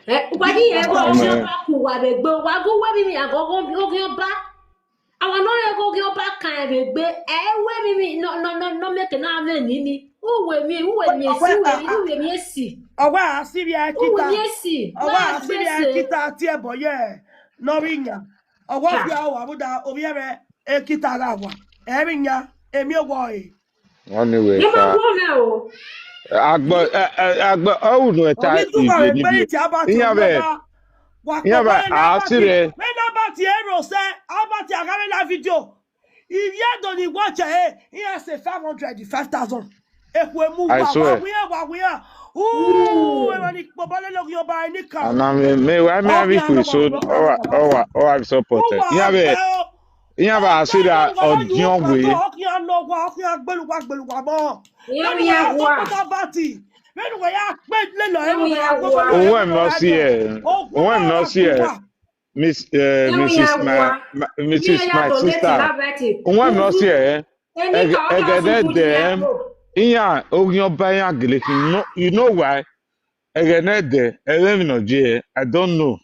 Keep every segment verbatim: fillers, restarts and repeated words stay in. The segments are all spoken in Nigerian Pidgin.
Eh, wadi ego ogi oba ku wa be gbe wa go we mi mi ago go ogi oba. Awa no ego ogi oba kan be gbe. Eh, we mi mi no no no no make na me ni ni. Uwe mi uwe mi si uwe mi uwe mi si. Ọgwa asịrị ya Uwe kịta. mi si. Ọgwa asịrị ya kịta tie boye. Nọrọ inya. Ọgwa Ha. bịa ụwa bụda obiere ekịta ga agwa. Eri nya emi ụgwọ ọyị. Anyway, Ni ma sir. go na o. Agbo, eh, eh, agbo, oh no, eta Obi tụwa ije ekpere nibi. iti abati. Ihe be, ihe be, asịrị. When abati ero se abati agare la video. If you don't watch eh, he has a five hundred, five thousand. Ekwe mu I wa wa swear. wa wa wa. Ooh, when ni pobole lo yo ba ni ka. Ana me, me, wa me Ọ abi bịa ku n'ụwa so, n'ụwa owa, n'ụwa. owa, owa bi support. Ụwa Ihe be, ọbịa o. ihe be asịrị ọdịọ gwe. Ọkụ ya n'ọgwa, ọkụ ya gbeluwa gbeluwa mọ. Ye mi ya wa. Abati. When we ya pe le lo Ye mi ya wa. Onwe m no si e. Onwe m no si e. Miss, uh, Ye mi Missus ya my, wa. my Missus Ye ya my to let sister. na beti. Onwe m no si e. Eni ka o ya Egede su dem. Iya ogi oba ya gele ki no, you know why? Egede dem. Ere mi no je. I don't know.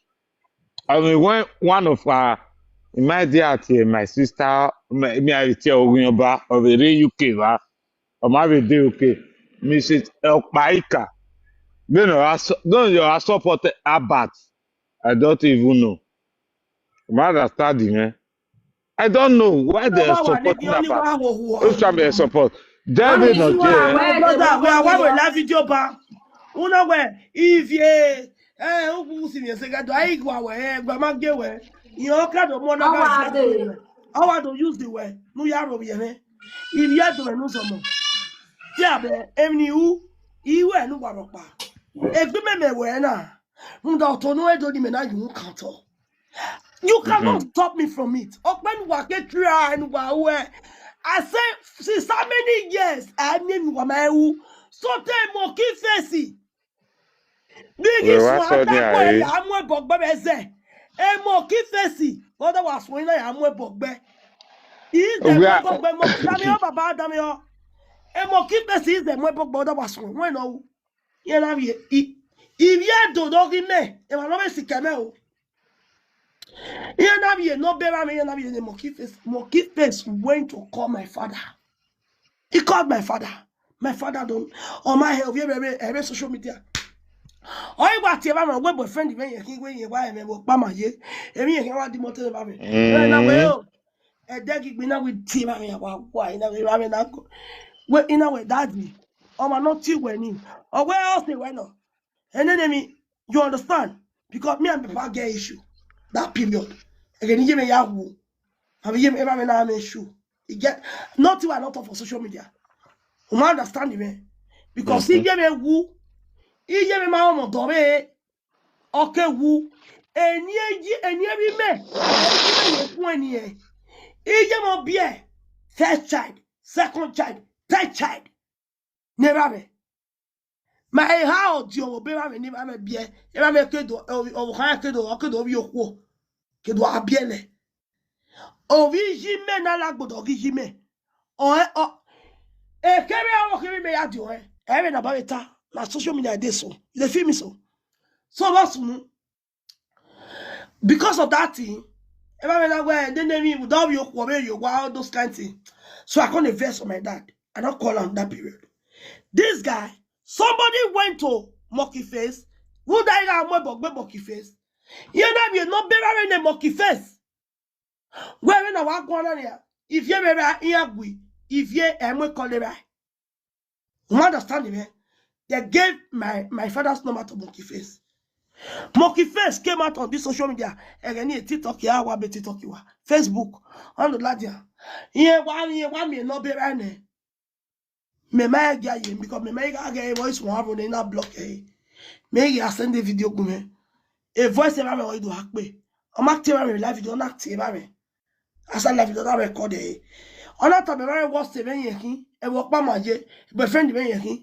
I mean, when one of our, in my dear, my sister, me, me I tell ogi oba of the real U K, wa. Or my real U K, Missus Okpaika. Then you are, then you are support Abat. I don't even know. My understanding, eh? I don't know why they are supporting Abat. Who's trying to support? David no Why there. My they brother, go we are there? One we live video ba. Una we if ye eh ugu si mi se ga do ai gwa we eh gwa ma ge we. Yo ka do mo na Awa ga. de. Awa do use the way. Nu ya ro ye me. If ye do no so mo. Ti abe emni u iwe nu wa ro pa. Egbe me me we na. Mu da to no e do ni me na yu kan to. You cannot stop me from it. Open wa ke try and wa we. I say since how many years I mean wa my u. So te mo ki face. Big We is wa one so ni that aye. Boy ya mo bogbe be ze. E mo ki face. Other was when I am we bogbe. Is the We are- bogbe mo dami o baba dami o. E mo ki face is the mo bogbe other was when no. Ye na ye. If ye do do gi me, e ma no be si keme o. Ye na ye no be ra me, ye na ye ne Monkey Face. Monkey Face went to call my father. He called my father. My father don't. On my health, every, every social media. Oh, you got your mama, we boyfriend, when you think when you buy me, what mama ye, and you can want the motor about me. And I will. And then give me now with team, I mean, why, why, you know, I mean, I go. Well, you know, with daddy. Oh, my not you when you. Oh, where else they went on? And then, I mean, you understand? Because me and Papa get issue. That period. Again, you give me Yahoo. I mean, you give me every now issue. You get nothing I don't talk for social media. You might understand me. Because he gave me who? He gave me my own daughter. Okay, who? And ye, and ye, me. And ye, me, when ye. He gave me beer. First child, second child, third child. Never me. My how do you be me, never me beer. Never me kedo, or can kedo, or kedo, you quo. Kedo abiele. Ovi ji me na la gbodo gi ji me. O e o. E kere awo kere me ya di o e. E me na ba ta. Na social media dey so. You dey feel me so. So what's no? Because of that thing, everyone that way, then they mean without you, all those kind of things. So I can't invest on my dad. I don't call on that period. This guy, somebody went to Monkey Face. Who died? I'm a Monkey Face. You know, you know, better than Monkey Face. Where in a walk one area? If you ever in a gui, if you am a cholera. You understand me? They gave my, my father's number to Monkey Face. Monkey Face came out on this social media. Again, here, TikTok, yeah, what be TikTok you are. Facebook, on the ladder. Yeah, one, yeah, one, me, no be right there. Me, my guy, because me, my guy, voice, one, have on, not block, eh. Me, I send the video, go, man. A voice, ever, me, do hack me. I'm active, I'm live, you don't active, I'm. Asa live, you don't record, eh. On that time, I was seven years, eh. I walk by my, eh, boyfriend, eh.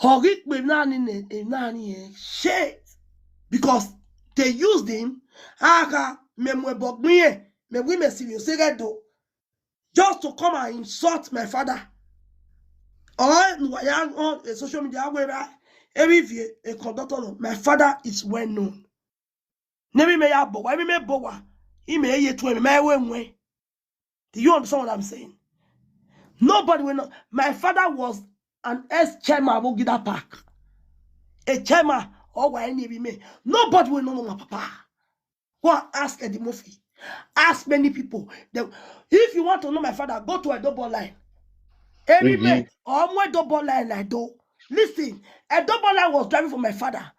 Hogik, me, nani, eh, nani, eh. Shit. Because they used him. Aka, me, me, bog me, eh. Me, we, me, see, you say that, though. Just to come and insult my father. Or, no, I am on, eh, social media, where I, Every year, a conductor, no. My father is well known. Name me ya bowa, me me bowa. He may ye to me, my way way. Do you understand what I'm saying? Nobody will know. My father was an ex-chairman of Ogida Park. A chairman, or why any me. Nobody will know my papa. Go and ask Eddie Murphy. Ask many people. They, if you want to know my father, go to Edo Born Line. Every Mhm. man, or more Edo Born Line, I do. Listen, Edo Born Line was driving for my father.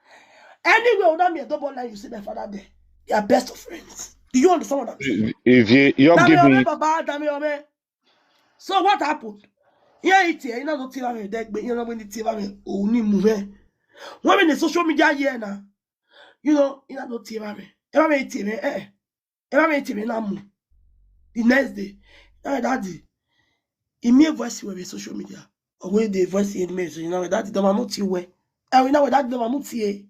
Anywhere without me, Edo Born Line, you see my father there. They are best of friends. Do you understand what I'm saying? If you, you Dami give Ome, me, Baba, Dami Ome. So what happened? Yeah, it's here. You know, don't tell me that, but you know, when you tell me, oh, ni move. When in the social media here now, you know, you know, don't tell me. Ever me tell me, eh? Ever me tell me now, move. The next day, now daddy, he made voice with social media. Or when the voice in me, so you know, daddy, don't want to where. And we know that don't want to.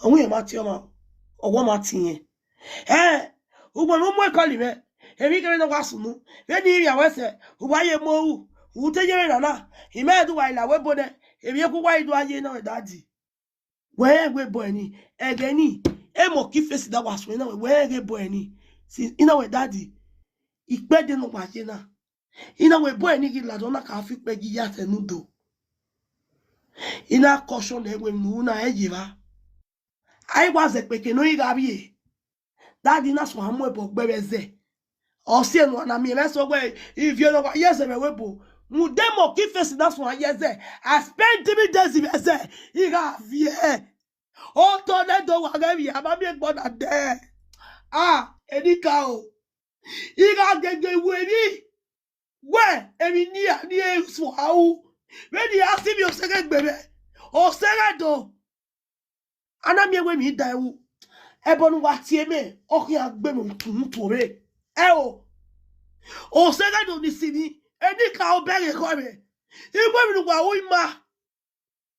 And we are Matthew, or one Martin. Eh, ugbo no mwe kọli me. Emi kere no wa sunu. Ve ni iri awese. Uwa ye mo u. U te ye na na. Ime du wa ila we bone. Emi ku wa idu aye na we daddy. We we boy ni. Ege ni. E mo ki face that was when we we boy ni. Si ina we daddy. Ipe de no wa ye na. Ina we boy ni ki la do na ka fi pe gi ya te nu do. Ina caution e we nu na e ye ba. Ai wa ze pe ke no iga bi e. Daddy na so amu ebo gbe be ze. O si enu ana mi be so gbe, if you know what, yes, be we bo. Mu de mo ki face na so yes. I spend three days in eze. Iga vie. O to ne do wa ge bi ama mi egbo na de. Ah, Enika o. Iga gege we ni. We, emi ni a ni e so au. We ni a si mi o sege gbe be. O sege do. Ana mi ewe mi da ewu. Ebo nu wa tie me. O ki a gbe mo tun to re. E o. O sege do ni si ni. Enika o bere ko me. Igbe mi nu wa o ima.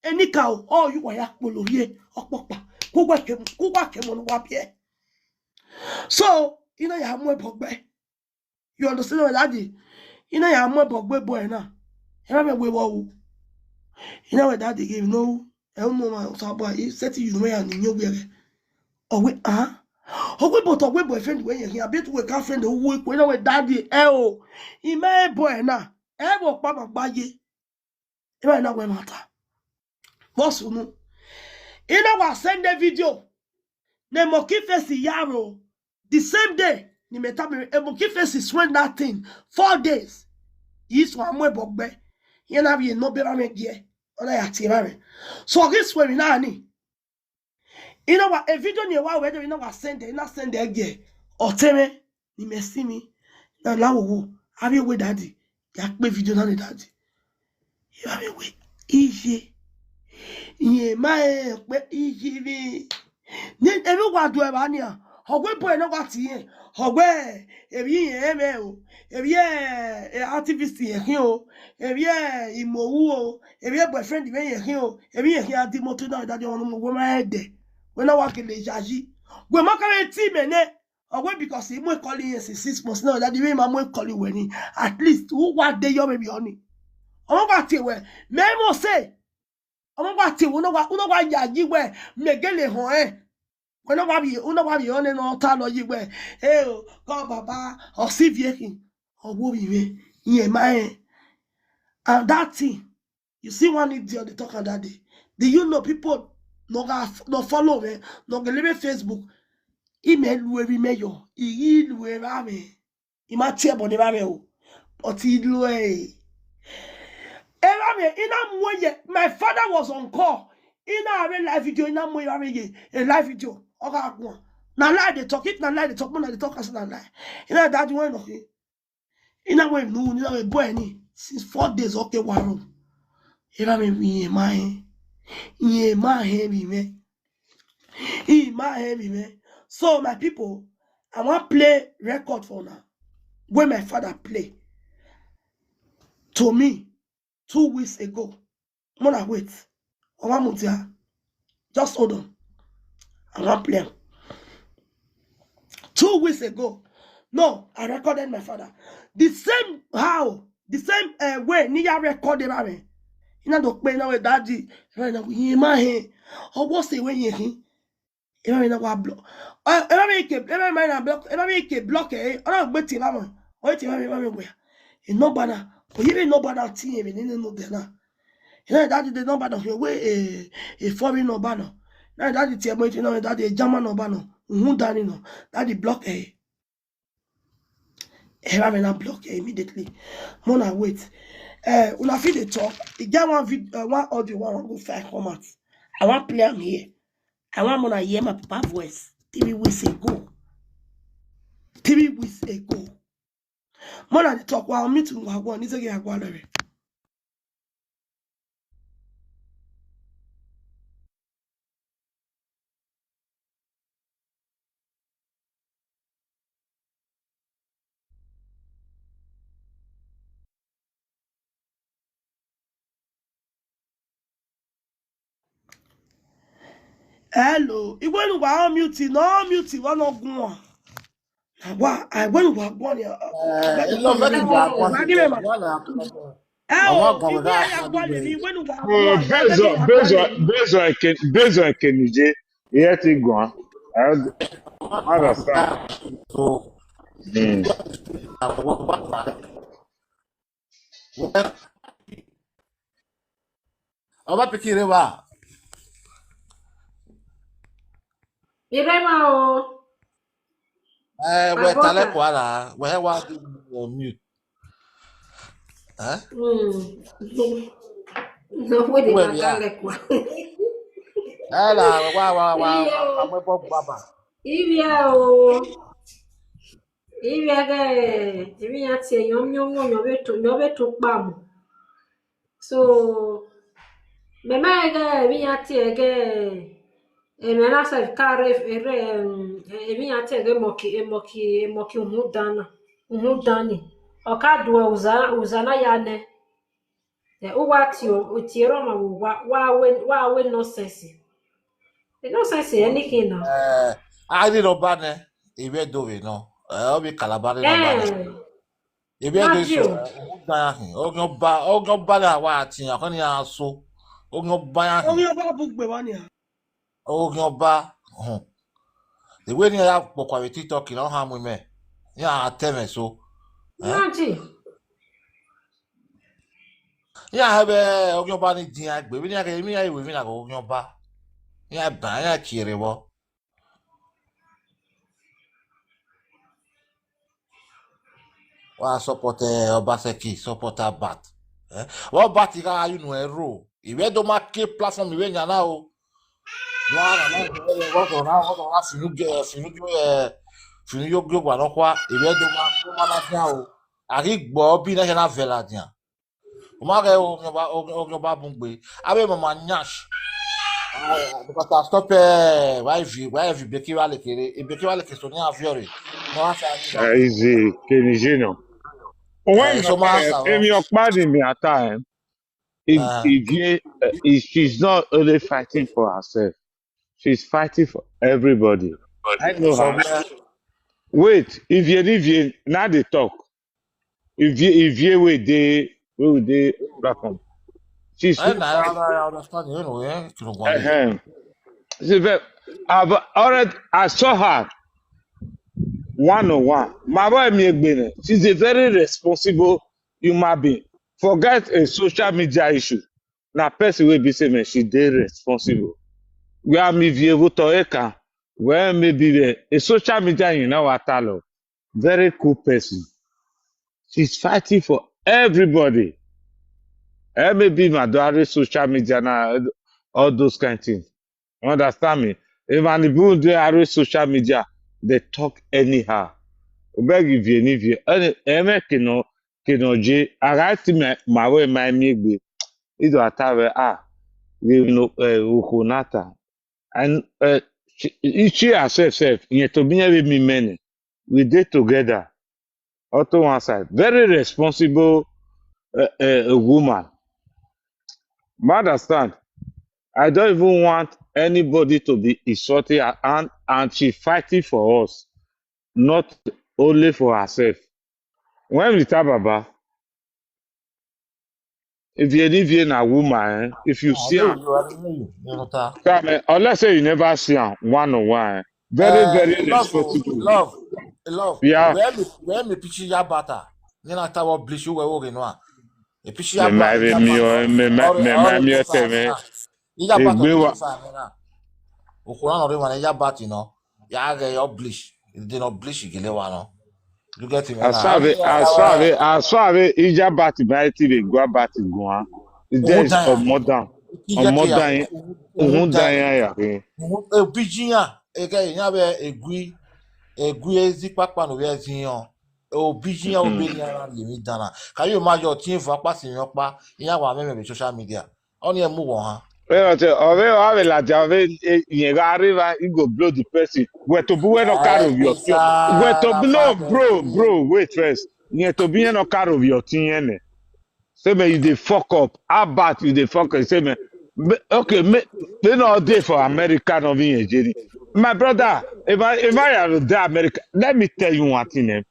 Enika o, o yu wa ya polo ye. Opopa. Ku gba ke, ku gba ke mo nu wa pie. So, ina ya mu ebo gbe. You understand what daddy? Ina ya mu ebo gbe boy na. Ina me we wo. Ina we daddy give no. E o mo ma so boy, he said you me ya ni nyo gbe. Owe ah. Owe but owe boyfriend we ye. Abi to we girlfriend o we ko ina we daddy e o. Ime boy na. E bo pa ma gba ye. Ina na we matter. Boss unu. Ina wa send the video. Ne mo ki face yaro. The same day. Ni me tabi e mo ki face swear that thing. Four days. Yi so amu ebo gbe. Ye na bi no be ra me die. Ona ya ti ra me. So this way na ni. Ina wa a video ni wa we ina wa send e, ina send e ge. O te me ni me si mi. Na la wo wo. Abi we daddy. Ya pe video na ni daddy. Ya me we. Iye. Iye ma e pe iye mi. Ni ebi wa do e ba ni a. Ogwe boy na wa ti ye. Ogwe ebi ye me o. Ebi e activist ye hin o. Ebi e imowu o. Ebi e boyfriend me ye hin o. Ebi ye hin adi moto na daddy onu mo we ma ede. We na wa kele jaji. We ma ka ti me ne. Ogwe because he mo call ye si six months na daddy we ma mo call we ni. At least who wa de yo baby oni. Omo wa ti we. Me mo say. Omo wa ti we no wa no wa ya ji we. Me gele ho e. We no wa bi, no wa bi one no ta lo yi we. Eh o, God baba, o si vie kin. O wo bi we. Ye ma e. And that thing, you see one idiot dey talk am that day. Do you know people no ga no follow me, no go leave Facebook. Ime lu ebi me yo, igi lu e ba me. Ima tie bo de ba me o. But he lu e. E ba me, ina mo ye. My father was on call. Ina a live video, ina mo ye a live video. Oga gwan. Na lie dey talk, if na lie dey talk, mo na dey talk as na lie. Ina daddy when no. Ina we nu, ina we boy ni. Since four days okay waro. Ina me mi e ma e. Ye ma e mi me. E ma e mi me. So my people, I wan play record for now. When my father play to me two weeks ago. Mona wait. Owa mutia. Just hold on. I wan play am. Two weeks ago. No, I recorded my father. The same how, the same uh, way Niya recorded me. Ina do pe na we daddy. Ina na we ma he. O wo se we yin hin. Ina we na wa block. Ina we ke, ina we na block. Ina we ke block e. Ona gbe ti ba mo. O ti ma me ma me we. E number na. O yiri number na ti e me ni no de na. Ina daddy de number na we e e foreign number na. Na daddy ti e mo ti na daddy German number na. Hun dani na. Daddy block e. Eva me na block e immediately. Mona wait. Eh, una fit dey talk. E get one vid, uh, one audio one go find come out. I wan play am here. I wan mona hear my papa voice. Three weeks ago. Three weeks ago. Mona dey talk. Wa mi tun wa go. Ni se ge wa go lere. Hello, iwe nu wa unmute, no unmute, wa no gun. Wa, I when wa gun ya. Eh, ilo mẹ́rin ìgbà àpọ́n Wa give me ma. wọ́n là á pọ́n. Eh, Àwọn o, kan iwe without ya gun àdúgbò. ni, iwe nu wa Oh, gun. based on based on based on Ken, based on Kenije, yet he gone. I don't understand. So, Hmm. àwọn bá wà. Ọba pikin rẹ wà. Irema o. Ẹ wẹ Abọ́ta. Talẹ Kwara, wẹ wá on mute. Ẹ Mm. No, we dey Where we matter are? Lekwa. Ẹ là wá wá wá Iyo. Àwọn ẹbọ bàbà. Ivia o. Ivia ge. Ivia ti eyan mi o yan be to yan be to pa mo. So me ma ge ivia ti ge. E me na se kare ere ivia ti ge moki e moki e moki hu dana. Hu dani. O ka du uza uza na ya ne. E u wa ti o o ti ero ma wo wa wa we wa we nonsense. The nonsense anything now. Ẹ á rí lọ bá nẹ, ìwé dòwe náà. Ẹ ó bí Kàlábá rí lọ bá nẹ. Eh, Ìwé dòwe Matthew. Sọ, ó gbá yà hìn. Ó gbọ́n bá lẹ àwa àti yàn kán ní aṣọ. Ó gbọ́n bá yà hìn. Orin ọba bugbe wa ni a. Ó gbọ́n bá hùn. Ìwé ni a pọ̀ kọ̀wé TikTok náà hàn mú mẹ́. Ní àtẹ̀mẹ̀ so. Ẹ? Imagine. Ní àhẹ́bẹ̀ ó gbọ́n bá ní dín àgbè. Bí ní àgbè, mí àìwé mí nàgó ó gbọ́n bá. Ní àbá, ní àkìrè wọ́. Wa support eh, Obaseki, support Abat. Eh? Wa Abat ka you know ero. Iwe do ma ke platform iwe nyana o. Wa na na wa na wa na finu ge finu ge eh, finu yo ge wa no kwa iwe do ma ko ma na dia o. Ari gbo bi na na vela dia. O ma ge o ba o ba bungbe. Abe mama nyash. Ah, because I stop eh why vi why vi beki wa lekere. E beki wa leke so ni aviore. No asa ni. Uh, is a Kenijino. When Eh, so ma asa. Emi Okpadi mi at time, if, Ah. if you, uh, if she's not only fighting for herself, she's fighting for everybody. I know So her. Wait, if you if you now they talk. If you if you wait they will they platform. She's Eh, na I understand you know eh. Kilo gwa. Uh-huh. See, but I've already I saw her one on one. My boy Miegbene, she's a very responsible human being. Forget a social media issue. Na person wey be say man, she dey responsible. Where me view to eka, where maybe a social media you know what I love. Very cool person. She's fighting for everybody. Eh, maybe my daughter social media now, all those kind things. You understand me? If an people do are social media, they talk anyhow. Beg if you need you. Any eme kino kino je. I got to my my way my me gbe. Ido atawe ah. You know eh ukonata. And uh, she, she herself self, yet to be with me many. We did together. Otto one side. Very responsible uh, uh, woman. But understand, I don't even want anybody to be insulted and, and she fighting for us, not only for herself. When we talk about If you, if you na woman, eh, if you I see know am, you, I know you. You know that. come, eh, unless say you never see am one on one, eh, very, Uh, very love, oh, responsible. love, love. Yeah. Where me, where me pitch ya bata? You know that what blish you were working on. A pitch Me ya ma bata, be ya mi bata. o, me ma, Or, me ma or mi you o te find me. na. You ya bata Egbe you wa. find na. Okura no re wan ya bata, you know. Ya get your blish. They no blish gele wa no. You get me now? Asave, asave, asave, ija bati ma ti be gwa bati gwa. There's Udaya. Omodan. Ije ke ya. Omodan. Uhun dan ya ya. Eh. Obijiya. Eke ya be egwi. Egwi ezi papa no be ezi yo. Obijiya Mm. Obenya na le mi dana. Can you imagine? Otin fa pa si yan pa. Iya wa me me social media. Oni e mu wo ha. Ẹ ọtẹ, ọ̀rẹ́ wa rẹ̀ làjà ọ̀rẹ́ yẹn ra rí ra, he go blow the person. Wẹ̀ tó bí wẹ́n náà kárò yọ̀ tí. Wẹ̀ tó bí, no, bro, bro, wait first. Yẹn tó bí yẹn náà kárò yọ̀ tí yẹn nẹ̀. Say man, you dey fuck up. How about you dey fuck up? Say man, me- okay, me, me no dey for America, no be Nigeria. My brother, if I, if I am there America, let me tell you one thing, eh.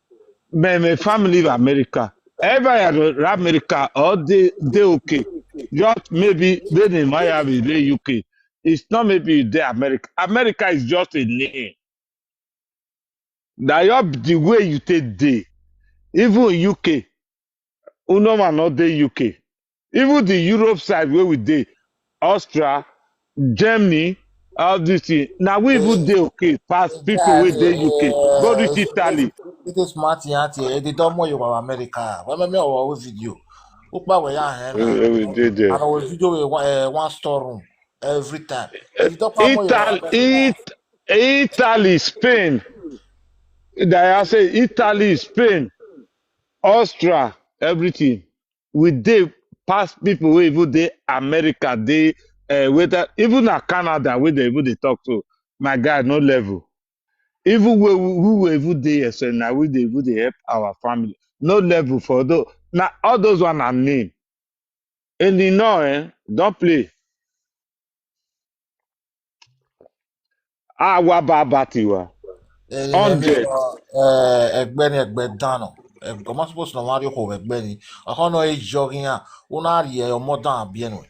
My, my family in America. Everybody in America, all they, they okay. Just maybe they in Miami, they U K. It's not maybe you there America. America is just a name. That your, the way you take day. Even U K, Unoma not the U K. Even the Europe side where we dey, Austria, Germany, all this thing. Now we even dey okay past people wey dey U K. Go reach Italy. It is smart, auntie. It is done more you America. When me our video. Ukpa we ya We, we dey there. And our video we one, uh, one storeroom every time. It is done more you Italy, it, Italy, Spain. That I say Italy, Spain, Austria, everything. We dey past people wey even dey America, dey, uh, whether even na Canada wey dey even dey talk to. My guy, no level. Even we, we, we even dey here, so now we dey even dey help our family. No level for those. Now all those one are name. And you know, eh, don't play. Awa baba tiwa. Hundred. Eh, ẹgbẹ́ ni ẹgbẹ́ dáná. Ọmọ suppose na wari ko ẹgbẹ́ ni. Ọkọ náà ẹ jọ gíyan. Ó náà rí ẹ ọmọ dán àbí ẹnu ẹ.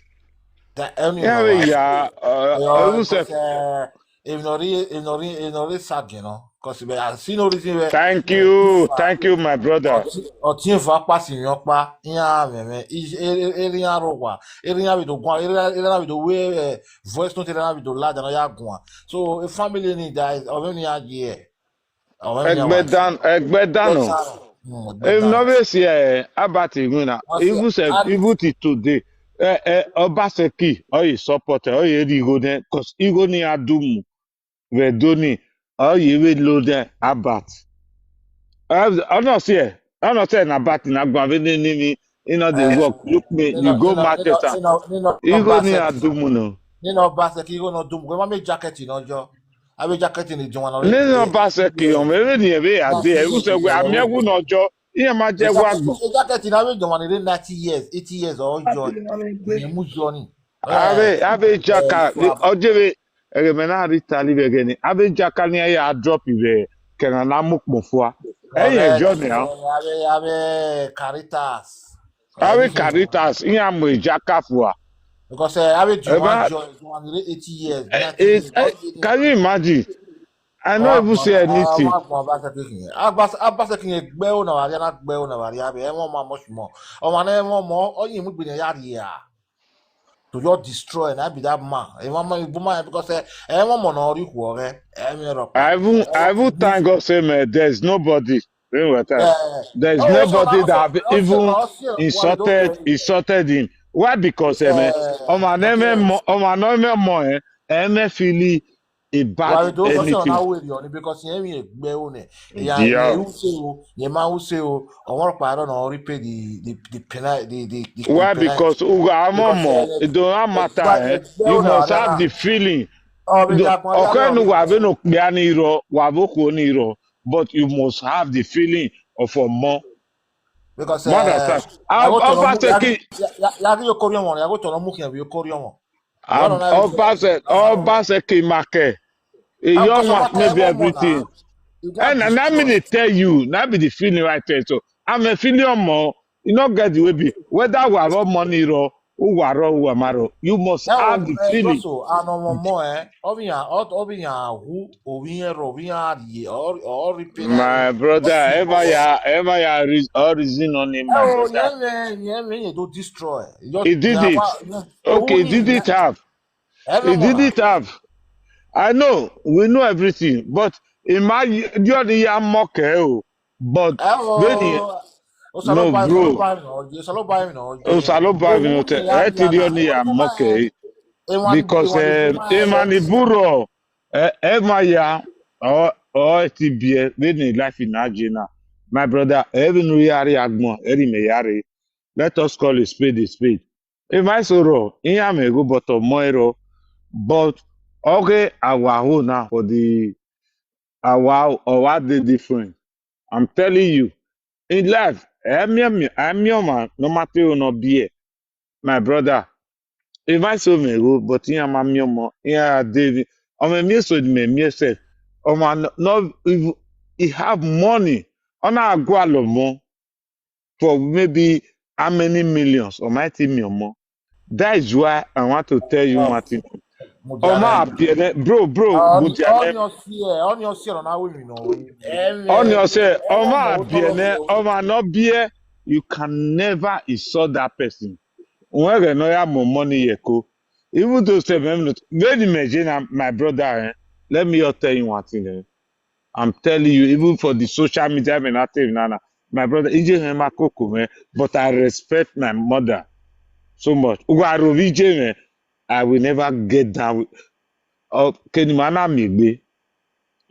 That any Yeah, of us. yeah. Uh, Yeah, who said? Because, uh, if not really, if not really, if not really sad, you know. Because I see no reason where. Thank you, thank you, my brother. Ọtí ọtí ń fa pàṣẹ yàn pa ìyá mẹ̀mẹ̀ ìrìn àrò wà ìrìn àbìdò gan ìrìn àbìdò wé voice note ìrìn àbìdò ládàá náà yà gùn wa. So a family need that ọ̀rẹ́ mi á yẹ ẹ̀. Ọ̀rẹ́ mi á Ẹgbẹ́ wà. dan, ẹgbẹ́ dànù. Ẹgbẹ́ If dànù. not be say, eh, Albert Iwina, Wọ́n ṣe even say, Al- even till today, eh, eh, Obaseki, all you support, all you ego there, cause ego ni adumu, vedoni, all you will load there, Albert. I don't say, I don't say na bad thing. I go have any, any, you know, they work. Look me, you go market am. Ego ni adumu no. Nínú ọba ṣe kí ego náà dùn kó má mi jacket náà jọ àbí jacket ní ìjọba náà. Nínú Obaseki, ọmọ eré ni ẹ̀rẹ́ àdé, ẹ̀rú sẹ́gbẹ́, àmì ẹ̀wù náà jọ, ìyẹn máa jẹ́ wá gbọ̀n. Jacket náà àbí ìjọba ní ninety years, eighty years ọjọ́ ìyẹn mú jọ ni. Ave, ave jaka, ọjọ́ rẹ̀, ẹ̀rẹ̀ mẹ́rin náà rí tali bẹ̀ gẹ̀ ni, ave jaka ni ẹ̀yà drop ibẹ̀, kẹ̀rẹ̀ náà mú pọ̀ fún wa. Ẹ̀yìn ẹ̀jọ́ ni, ah. Ave ave Caritas. Ave Caritas, ìyẹn àmọ̀ ìjaka fún wa. Because uh, ave Ẹ bá- ìjọba jọ ìjọba ní eighty years. Eh, ninety eh, years. eh, can you imagine? I no even say anything. Abaseki yẹn gbẹ́ ò náà wà rí aná gbẹ́ ò náà wà rí abẹ́ ẹ̀ wọ́n máa mọ̀ ṣùgbọ́n ọmọ náà ẹ̀ wọ́n mọ̀ ọyìn mú gbìyànjú yá rí à. To just destroy na be that man. Ẹ̀ wọ́n mọ̀ ìbú máa yẹn because ẹ̀ wọ́n mọ̀ náà rí kù ọ̀rẹ́ ẹ̀ mi rọ̀ pa. I even, I even thank God say, man, there's nobody. There's nobody that have even insulted, insulted him. Why? Because eh, man, ọmọ anọ eme mọ, ọmọ anọ eme mọ, eh, eme feel a bad Why do you anything. How will you? Because you ain't gbẹ́ ò ní. Yeah, Yeah. You say o, you man who say o, I want to pay, I don't know, repay the the the penalty. The, the, the Why? the penalty. Because uga amomo, Because, eh, it don't matter. why- Eh? why- You why- must have the feeling. Oh, we The- got one- Ọkọ ẹnu wà bẹ́ẹ̀ ní òpè á ní irọ́, wà bó kò ní irọ́, but you must have the feeling of ọmọ. Because You understand? I go to Obaseki, Yagi Okorion, I go to Mukin, Okorion. Obaseki, Obaseki make. A young one, maybe everything. And, and let me dey tell you, that be the feeling right there. So I'm a feeling more. You not get the way be whether we have money or Uwaro, uwamaro. You must have the feeling. So, ano mo mo eh. Obiya, obiya hu, obiya ro, obiya ye, or or repair. My brother, ever ya, ever ya, all reason on him, my Oh, brother. Yeah, man, yeah, man, you do destroy. He did it. Okay, he did it have. He did it have. I know, we know everything, but in my, you are the moke o. But when he, Osalo no, buy bro. Osalo buy no, Osalo buy no. Osalo buy no te. I tell you, ni moke. Because eh, Emma ni buro, eh, Emma ya, or or T B, when he life in Nigeria. My brother, every new year agbon, every me yare. Let us call a spade a spade. If I sorrow, in ya me go but moiro, but okay, our home now for the our our day different. I'm telling you, in life, I'm your man, no matter you no be. My brother, if I so me go, but in ya ma mi omo, in ya David, omo mi so me mi se, omo no, no, if he have money, ona agwa lo mo for maybe how many millions or mighty million more. That is why I want to tell you, Martin. Oma abiene, bro, bro, Mudiane. On your share, on your share, on how we know. On your share, Oma abiene, Oma no beer. You can never insult that person. When no have more money, yeko. Even though say, when imagine my brother, eh, let me just tell you one thing. Eh. I'm telling you, even for the social media, I mean, I tell you, Nana, my brother, Ije Hema Koko, man, but I respect my mother so much. Ugarovije, man, I will never get down. With, oh, Kenimana Migbe.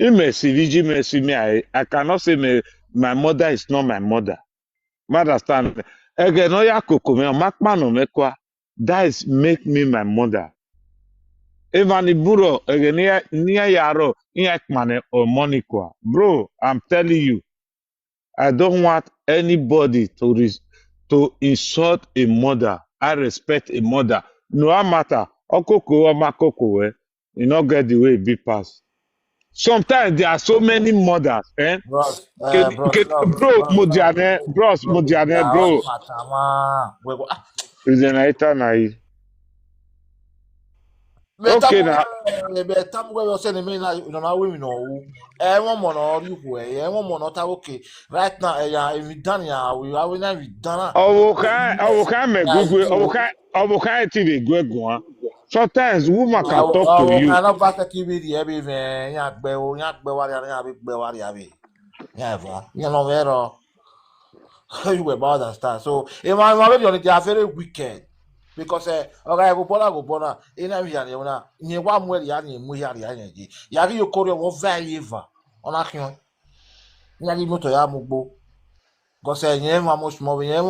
Imesi, Viji, Mesi, me, I, I cannot say me, my mother is not my mother. Understand? Again, no ya Koko, man, Makmano, me kwa. That is make me my mother. Even Iburo, again, near, near Yaro, near Kmane or Monica. Bro, I'm telling you, I don't want anybody to res- to insult a mother. I respect a mother. No matter, Okoko or Makoko, eh, you not get the way it be pass. Sometimes there are so many mothers, eh? Bros, Ke- uh, bros, ke- no, bro, Modiane, bros, Modiane, bro. Matama. We go. Ah, Is an Aita Nai. But Okay, I'm- now. eh, but I'm going to send me now. You know, now we know. Eh, one more no, you go. Eh, one more no, ta okay. Right now, eh, yeah, if we done, yeah, we are we now we done. Owokai, Owokai me gugwe, Owokai, Owokai ti dey gwe gwa. Sometimes woman can talk to you. I not back at T V the every man. Yeah, be, yeah, be worry, yeah, be worry, yeah, be. Yeah, va. You know where? You were about that star. So, in my my video, they are very wicked because eh, okay, go bona, go bona. In a video, you know, you want more, you need more, you need. You need your career, what very ever. On a kion. You need motor, ya mugbo. Because eh, you have much more, you have,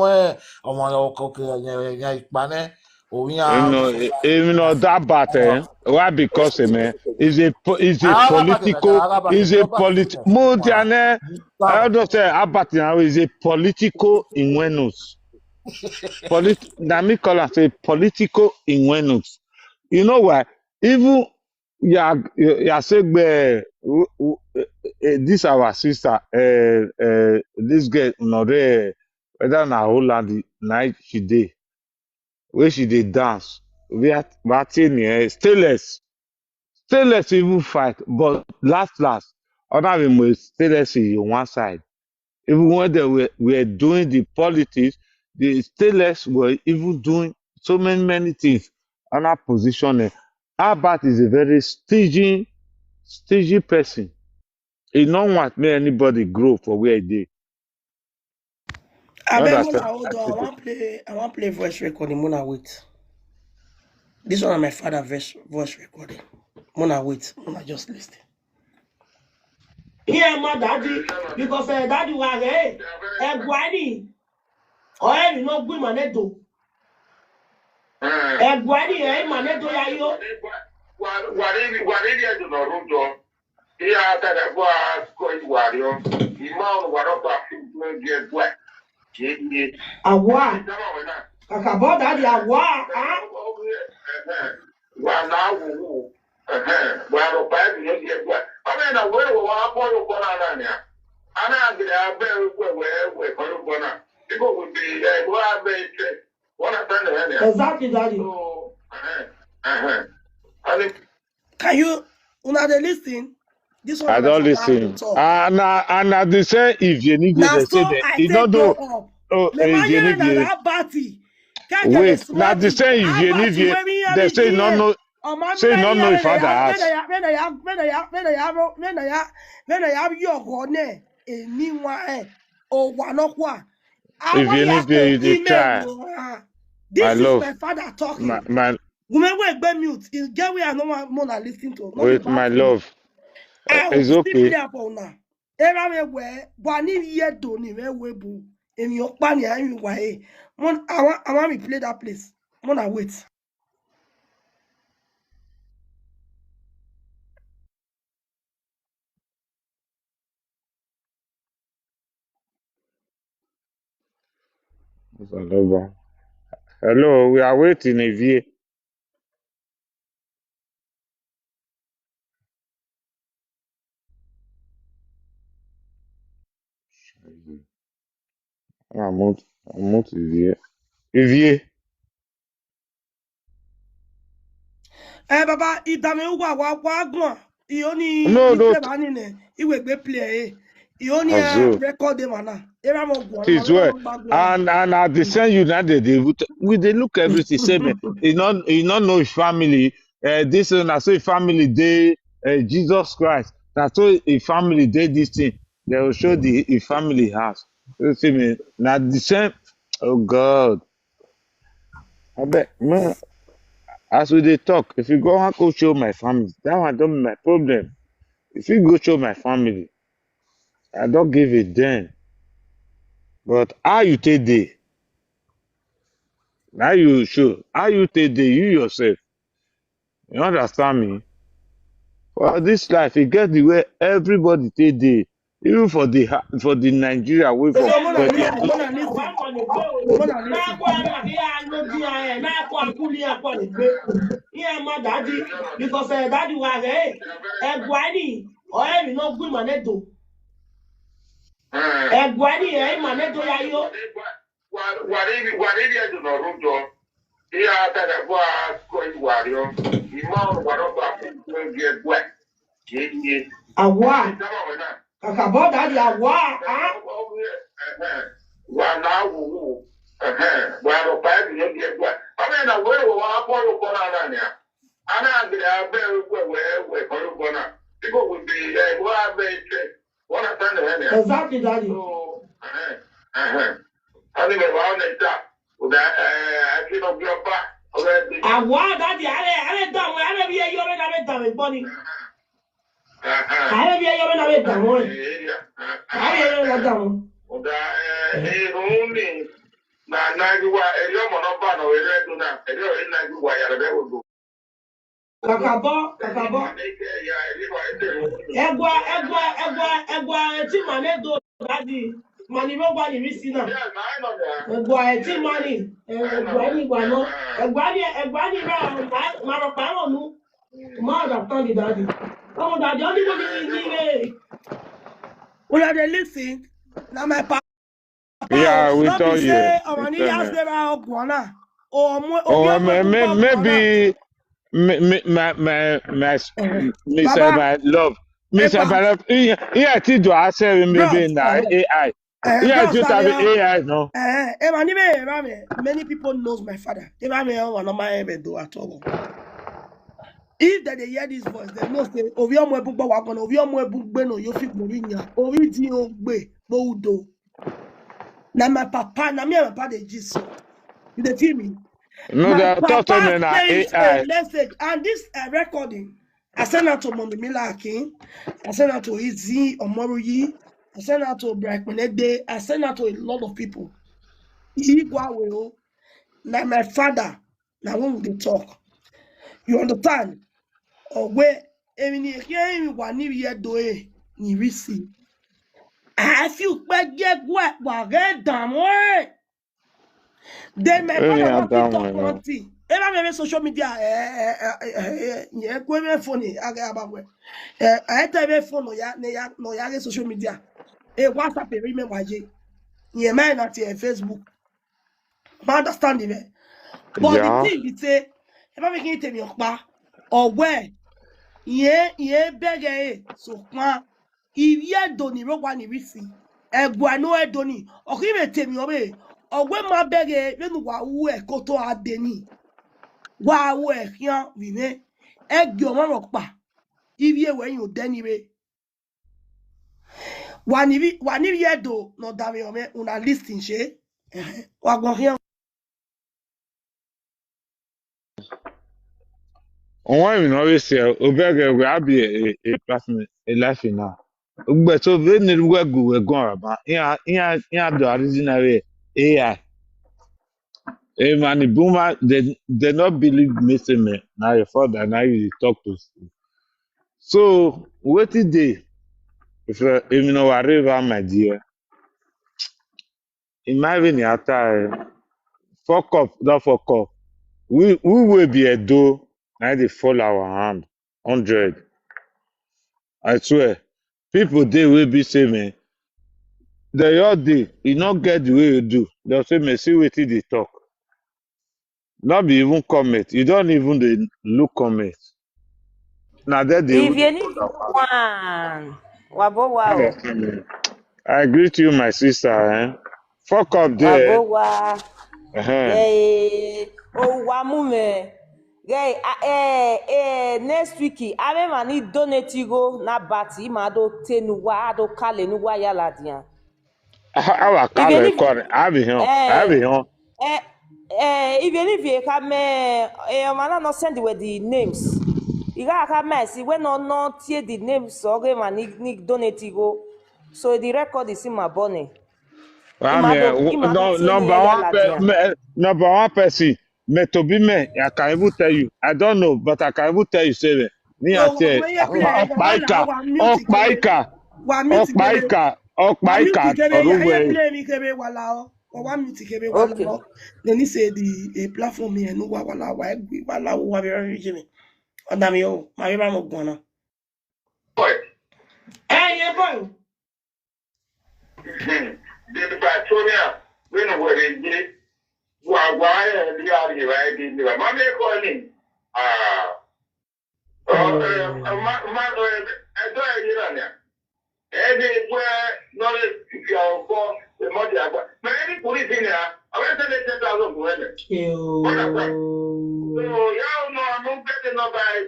oh my, okay, okay, yeah, yeah, yeah, pane. Oh, You yeah. know, even know that bad, eh? Why? Because eh, man, is a po- is a Ah, political, Abate, is a Abate, polit. Abate. Modiane, I don't say Abate now is a political inwenus. Polit. Now me call and say political inwenus. You know why? Even ya ya say gbe, w- w- eh, eh, this our sister, uh, uh, this girl Nore, whether na Holland na she dey, where she dey dance, where Martin, eh, stainless, stainless even fight, but last last, other than stainless in one side, even when they were, were doing the politics, the stainless were even doing so many many things. Another position, eh, Albert is a very stingy, stingy person. He don't want me anybody grow for where he dey. I beg Understand? Mona, hold on. I want play. I want play voice recording. Mona, wait. This one, my father voice voice recording. Mona, wait. Mona, just listen. Here, my daddy, because uh, daddy was hey, eh, Gwani. Oh, hey, you know, good man, eh, do. Eh, Gwani, eh, man, eh, do ya yo. Wariri wariri edo no rudo. Iya tada gwa koi wario. Ima on waro kwa ge gwa. Ye ye. Awa. Dama wena. Kakabo daddy, awa. Ah. Wa na wo wo. Eh, wa ro pa ni ye gwa. Ame na we wo wa ko yo ko na na ni. Ana gida be we we we ko yo ko na. Iko we bi e wa be ite. Wa na tan na ni. Exactly, daddy. So, uh-huh, uh-huh. And if Can you, una dey listen? This one I na don my father listen. talk. And I, and I dey say if you need Na they say so that I you take don't go know. up. Oh, Me if ma you yere need na you that party. Keke dey wait. Now swear the me. same if you That need party you wey me they reach say you don't here. know. Omo Say you me don't know your yere father ya. Me house. na ya. Me na ya. Me na ya. Me na ya. Me na ya. Me na ya. Me na ya. Yo go ne. Eni wa eh. O wa no kwa. If you Awari need you, you ako dey ime try. Wo ha. My This is love, my father my talking. my Gume we gbe mute. Is get where I no want more na listen to. No be wait, my bad thing. love. Uh, I will it's still okay. Play up on now. Era me we. Wa ni ye do ni we we bu. Emi o pa ni ayi wa e. Mon, I want, I want me play that place. Mon, I wait. It's all over. Hello, we are waiting, Evie. I'm not, I'm not Evie. Evie. Eh, baba, idame uwa wa wa gwa. I only No, ni no, play ba ni ne. Iwe gbe play eh. I only Azu. Record them ana. Era mo gwa. Please, well, and and at the same United, they would, we they look everything same. He not he not know his family. Uh, this one I say family day. Uh, Jesus Christ. That's so a family day. This thing they will show the a family house. You see me now the same. Oh God. I bet man. As we dey talk, if you go and go show my family, that one don't be my problem. If you go show my family, I don't give a damn. But how you take day? Now you show how you take day you yourself. You understand me? For this life, you get the way everybody take day. Even for the ha- for the Nigeria way for So Mona for listen, Mona listen, Mona listen. Ihe ma daddy, because eh, daddy wa eh, egwani, o eh, mi no gwi manedo. Egwani eh, manedo ya yo. Wariri edu n'ọrụ ụjọ ihe aka ga-abụ akụkọ iwarịọ ime ọrụ gwara ọgwụ afọ igwe gị egwe ka enye Awa, ịgaba wena kakabo daddy awa, ah? wa na awụwụ gwara ọkpa ebi n'obi egwe ọ bụrụ na wee wụwa akpọ ya ụkpọ na ala ya a na-agịrị abịa egwe wee wekọrọ ụkpọ na igbo wụdị ya egwe abịa ike ọ na-ata na ya Exactly, daddy. Ọ dị mgbe ọ na-ete a ụda akị n'obi ọba ọrụ ebe Awa daddy, are are down, are be yo me na me down body. Are be yo me na me down. Are yo me down. ụda ịhụ nri na anaghịwa eri ọmọ n'ọba na ere ego na eri ọrị na-agịwa ya rebe ogo Kakabo, kakabo. Eke ya eri ma ete Egwa, egwa, egwa, egwa eti manedo daddy. Mani mo gwa ni risina. ya na anọ ya Egwa eti mani. Egwa ni gwa no. Egwa ni, egwa ni ra ma ma ro pa ro nu. Ma understand the daddy. Oh daddy, only go ni ni re. Una dey listen. Na my papa. Yeah, we No tell be you. say our We niggas tell you. dey ra ogwana. Oh, mo- Oh, obi may- ọmọ may- ẹbí maybe may- may- my my my s- Eh, Mister Baba, My love, Mister Epa. My love. Yeah, yeah, ti do I say maybe Bros, na eh, A I. eh, Yeah, bros, you tell me Ayo. A I no. Eh, eh, man, even, eh, man, many people knows my father. They man, eh, one of my ever do at all. If they, they hear this voice, they know say obi ọmọ ẹbí gbọ́ wa gan, obi ọmọ ẹbí gbé no, you fit gbórí yan, obi di o gbé, gbó udo. Na my papa, na me and my papa dey gist so. You dey feel me? No, My they talk to papa me na sent A I. A message, and this uh, recording, I send out to Mommy Mila Akin, I send out to Izzy Omoruyi, I send out to Bright Menede, I send out to a lot of people. Igwe o, na my father, na when we dey talk. You understand? Owe, emi ni eke emi wa ni ye do e, ni risi. I feel pe ge gwe wa ge damo e. Then my Emi father a wa fit damo talk e na. One thing. Eba me social media, eh, eh, eh, eh, eh, ye gwe me phone, age abagwe. Eh, I tell me phone no ya, ne ya, no ya ge social media. Eh, WhatsApp e me wa ye. Ye me na ti e Facebook. Ma understand me. But the thing be say, ẹ bá mi kí n tèmi ọ̀pá. Ọ̀wẹ́, ìyẹn, ìyẹn bẹ̀rẹ̀ ẹ̀ sọ̀pá. Ìyẹn dò ní rọ́gbà ní rí sí. Ẹ̀gbọ́n àná ẹ̀ dò ní. Ọ̀kí mi tèmi ọ̀bẹ. Ọ̀wẹ́ máa bẹ̀rẹ̀ lẹ́nu wà wú ẹ̀ kó tó a dé ní. Wà wú ẹ̀ kíá wìwé. Ẹ gbé ọmọ rọ̀ pa. Ibi ewé yìí ò dẹ́ni re. Wà níbi, wà níbi ẹ̀ dò nà dàbí ọmọ ẹ̀, una listen ṣe. Wà gbọ́n kíá. Onwe mi no we se obege we abi a, a, a person a life now. But so we need we go we go araba. Yeah, yeah, yeah, the original way. A I. A man, the boomer, they, they not believe me, say me. Now your father, now you talk to. So, what did they? If, uh, if you know whatever, my dear. Imagine after, eh, fuck up, don't fuck up. We, we will be a do, now they fall our hand. Hundred. I swear. People they will be say me. They all day, you not get the way you do. They'll say me, see what they talk. Not be even comment. You don't even dey look comment. Now that they If you need one, wabo wow. I greet you, my sister. Eh? Fuck up there. Wabo wa. Uh-huh. Eh, oh, wa mu me. Hey, ah, eh, eh, next week, I mean, I need donate you go na bati, ma do tenu wa, do kale nu wa yala dia. Our color, I be home. I be home. Eh, eh, even if you come, eh, eh, man, no send with the names. You gotta come and see when no, no tear the names, so okay, man, need, need donate you go. So the record is in my bonnet. I mean, no, number one, pe- me- number one person, me to be me, I can even tell you. I don't know, but I can even tell you, say me. Ni Oh, ate, oh, yeah, yeah, yeah, Okpaika, yeah, yeah, yeah. Okpaika, Wa mute kebe. Okpaika, Wa mute Okpaika, kebe. Ẹ yẹ Oruwe. Play mi kebe wala o. Wa wa mute kebe wala Okay. o. Then he say the, eh, platform here no wa wala wa egbe wala wa very jimmy. Ọ̀dà mi o, ma be ba mo gbọ́n náà. Ẹ yẹ bọ́ọ̀. The Pretoria, when we were in the Wagwaya, the area, right in the Mame calling. Ah, uh, uh, uh, ma, ma, uh, I don't know. Anywhere, not if you are born, the mother, but many police in there, I went to the ten thousand for them. So, yeah, no, I'm not getting no by.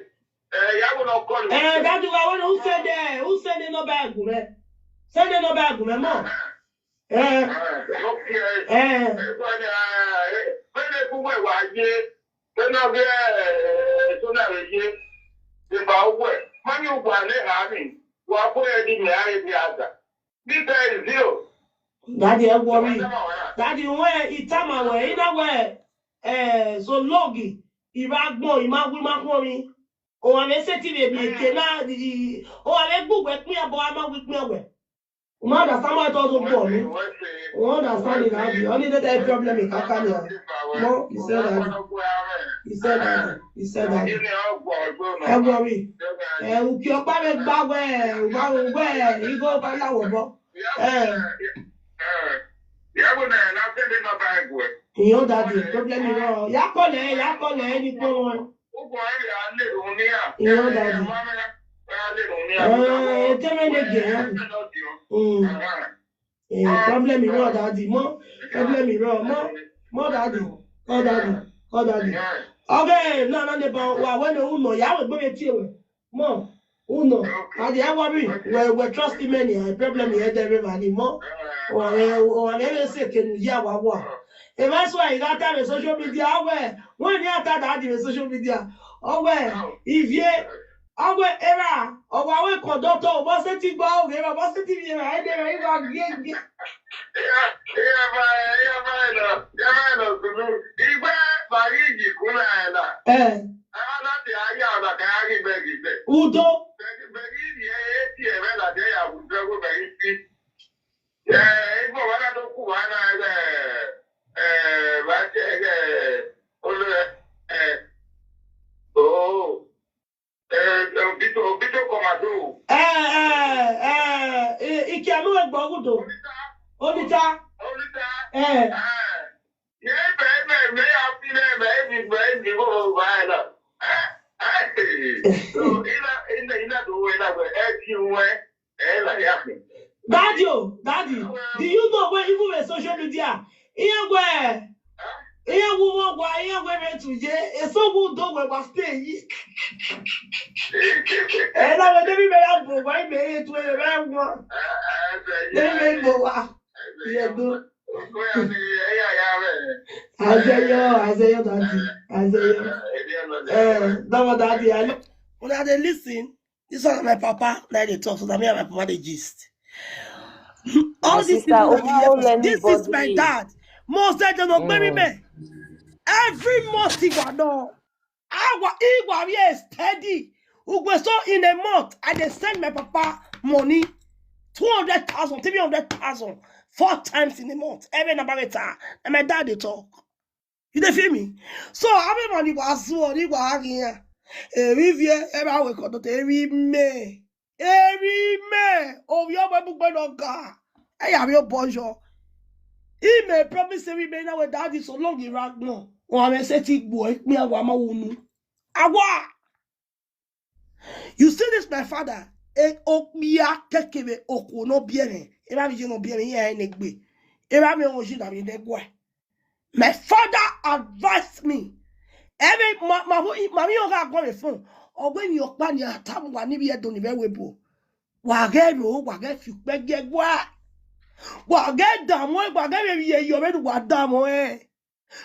Uh, yeah, we not calling. Ẹ dájú wa wọ́n who send there, who send the number ẹ̀gùn rẹ̀? Send the number ẹ̀gùn rẹ̀ mọ̀. Ẹ Uh, okay. ẹ When they go where, why, yeah, when I get, uh, so now, yeah, the power, money, why, they have me. Why, where, the me, I, the other. This is zero. Daddy ẹ worry. Daddy wọ́n ẹ ìtàmà wẹ̀ iná wẹ̀ ẹ zologi ìbá gbọ́ ìmá wí má kún omi. Òun àmì ẹsẹ̀ tí lè bí èké náà di òun àmì gbùgbẹ́ pín ẹ̀bọ àmà wí pín ẹ̀wẹ̀. Wọ́n understand why tó tó pọ̀ mí. Wọ́n understand it now. The only day that problem is kaka ni. Mo, he said that. He said that. He said that. Ẹ worry. Ẹ òkè ọ̀pá rẹ̀ gbá wẹ̀ wá wẹ̀ igbó bá láwọ̀ bọ́. Ẹ Yeah, when I, I send it, not bad, boy. Ìyẹn ó dájú problem rọ. Yàkọ̀lẹ̀ yàkọ̀lẹ̀ ẹni pé wọn. Ụgwọ ọrịa na-eru n'ihe a. Ihe ọ ga-adị. Na-eru n'ihe a. Ee, ekeme na-ege ya. Mm. Ee, problem rọ daddy mọ problem rọ mọ mọ daddy kọ daddy kọ daddy. Okay, no no neighbor wa wẹ́n ní òun nọ yà wẹ̀ gbọ́dọ̀ tiẹ̀ wẹ̀ mọ òun nọ àdì ẹ̀ wọ́n mi wẹ̀ wẹ̀ trust me ni ẹ̀ problem yẹn dẹ̀ rẹ̀ wà ní mọ́ ọ̀rẹ́ ọ̀rẹ́ rẹ̀ ṣe kẹnu yà wá wà. Ẹ bá sọ àyíká tàbí social media ọwẹ́ wọ́n ní àtàdá àdìrẹ social media ọwẹ́ ìfìyẹ ọwẹ́ ẹ̀rà ọwọ́ àwọn conductor ọ̀bọ̀ ṣe ti gbọ́ òwe rẹ̀ ọ̀bọ̀ ṣe ti fi ẹ̀rà ẹ̀dẹ̀ rẹ̀ ìwà gígé. Ihe mere, ihe mere na, ihe mere na Zulu. Igwe mara iji kwuru anyị na. Ẹ Ebe na dị ahịa ọna ka ya gị be gị be. Udo. Be gị be gị dị ya eti ebe na dị ya bụ ego be gị si. Ee, igwe wara n'okwu ha na ebe, ee, ba ce, ee, olu, ee, oo. Ee, Bito, Bito Komado. Ẹ ẹ ẹ ike anụ egbe ọgụdụ. Onita. Olita. Ẹ Ee. Ya ebe, ebe, ebe ya fi na ebe, Ẹ ti wẹ́ ẹ láyà mi. Daddy, oh, daddy, do you know when even with social media, ihe gwe, ihe gwe gwa, ihe gwe me tuje, eso gu do we wa stay yi. E na we debi me ya bo wa me e tu e me wa. Debi me bo wa. Ye do. Azeyo, azeyo, daddy, azeyo. Eh, dama daddy, I. Una dey listen. This one na my papa na dey talk, so na me and my papa dey gist. All My these sister, people wey Opa, dey don't here, let this is my anybody. Dad. Most of them no bury Mm. me. Every month he go no. Our he go here steady. We go so in a month, I dey send my papa money, two hundred thousand, three hundred thousand, four times in a month. Every number later, and my dad dey talk. You dey feel me? So every money was so, he go here. Every year, every week, every May. Every May. Oh, your boy book no ga. Hey, I'm your bonjour. He may promise every May now with daddy so long he rock no. Or I may say ti boy me awa ma wunu. Awa. You see this, my father? E okpia kekebe oko no biere. Eba mi no biere ya enegbe. Eba mi oji na mi negwe. My father advised me. Every ma ma ma mi oga go me phone. Ogbe ni okpa ni atamu wa ni bi edo ni be webo. Wa ge ro, wa ge fi pe ge gwa. Wa ge damo, wa ge be ye yo be wa damo eh.